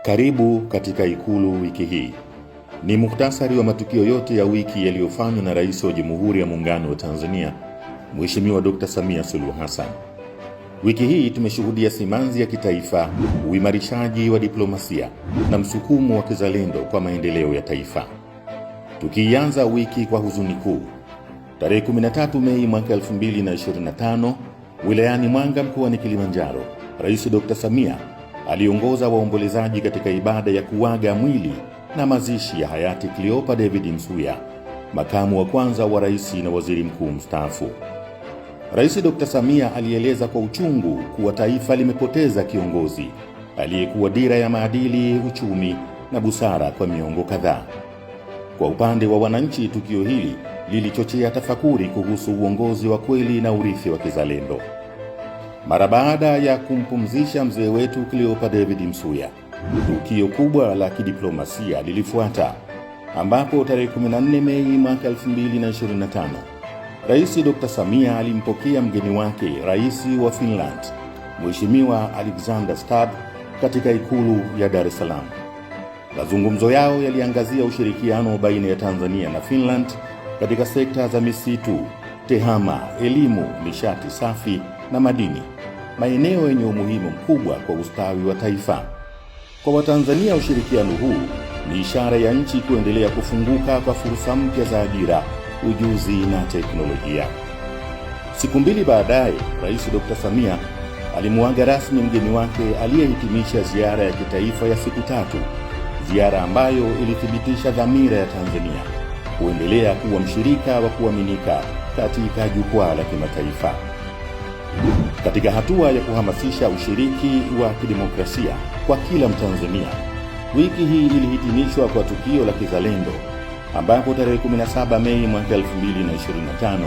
Karibu katika Ikulu wiki hii. Ni muhtasari wa matukio yote ya wiki yaliyofanywa na Rais wa Jamhuri ya Muungano wa Tanzania, Mheshimiwa Dr. Samia Suluhu Hassan. Wiki hii tumeshuhudia simanzi ya kitaifa, uimarishaji wa diplomasia na msukumo wa kizalendo kwa maendeleo ya taifa. Tukiianza wiki kwa huzuni kuu, tarehe 13 Mei mwaka 2025, wilayani Mwanga mkoani Kilimanjaro, Rais Dr. Samia aliongoza waombolezaji katika ibada ya kuaga mwili na mazishi ya hayati Cleopa David Msuya, makamu wa kwanza wa rais na waziri mkuu mstaafu. Rais Dr. Samia alieleza kwa uchungu kuwa taifa limepoteza kiongozi aliyekuwa dira ya maadili, uchumi na busara kwa miongo kadhaa. Kwa upande wa wananchi, tukio hili lilichochea tafakuri kuhusu uongozi wa kweli na urithi wa kizalendo. Mara baada ya kumpumzisha mzee wetu Cleopa David Msuya, tukio kubwa la kidiplomasia lilifuata, ambapo tarehe 14 Mei mwaka 2025 Rais Dr. Samia alimpokea mgeni wake, Rais wa Finland, Mheshimiwa Alexander Stubb katika Ikulu ya Dar es Salaam. Mazungumzo yao yaliangazia ushirikiano baina ya Tanzania na Finland katika sekta za misitu, tehama, elimu, nishati safi na madini, maeneo yenye umuhimu mkubwa kwa ustawi wa taifa. Kwa Watanzania, ushirikiano huu ni ishara ya nchi kuendelea kufunguka kwa fursa mpya za ajira, ujuzi na teknolojia. Siku mbili baadaye, Rais Dr. Samia alimuaga rasmi mgeni wake aliyehitimisha ziara ya kitaifa ya siku 3, ziara ambayo ilithibitisha dhamira ya Tanzania kuendelea kuwa mshirika wa kuaminika katika jukwaa la kimataifa. Katika hatua ya kuhamasisha ushiriki wa kidemokrasia kwa kila Mtanzania, wiki hii ilihitimishwa kwa tukio la kizalendo ambapo tarehe 17 Mei mwaka 2025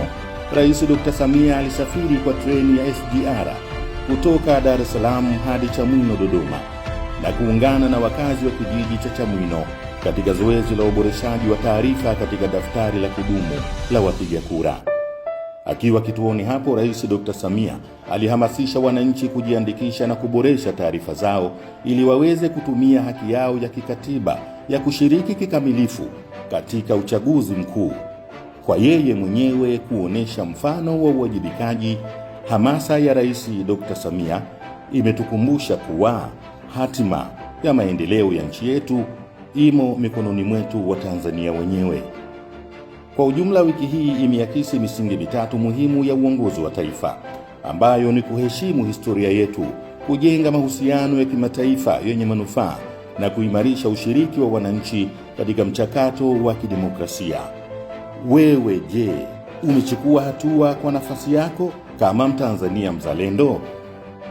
Rais Dr. Samia alisafiri kwa treni ya SGR kutoka Dar es Salaam hadi Chamwino, Dodoma, na kuungana na wakazi wa kijiji cha Chamwino katika zoezi la uboreshaji wa taarifa katika daftari la kudumu la wapiga kura. Akiwa kituoni hapo, Rais Dr. Samia alihamasisha wananchi kujiandikisha na kuboresha taarifa zao ili waweze kutumia haki yao ya kikatiba ya kushiriki kikamilifu katika uchaguzi mkuu. Kwa yeye mwenyewe kuonesha mfano wa uwajibikaji, hamasa ya Rais Dr. Samia imetukumbusha kuwa hatima ya maendeleo ya nchi yetu imo mikononi mwetu wa Tanzania wenyewe. Kwa ujumla, wiki hii imeakisi misingi mitatu muhimu ya uongozi wa taifa ambayo ni kuheshimu historia yetu, kujenga mahusiano ya kimataifa yenye manufaa na kuimarisha ushiriki wa wananchi katika mchakato wa kidemokrasia. Wewe je, umechukua hatua kwa nafasi yako kama Mtanzania mzalendo?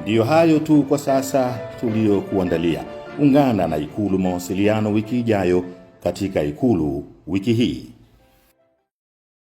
Ndiyo hayo tu kwa sasa tuliyokuandalia. Ungana na Ikulu Mawasiliano wiki ijayo katika Ikulu Wiki Hii.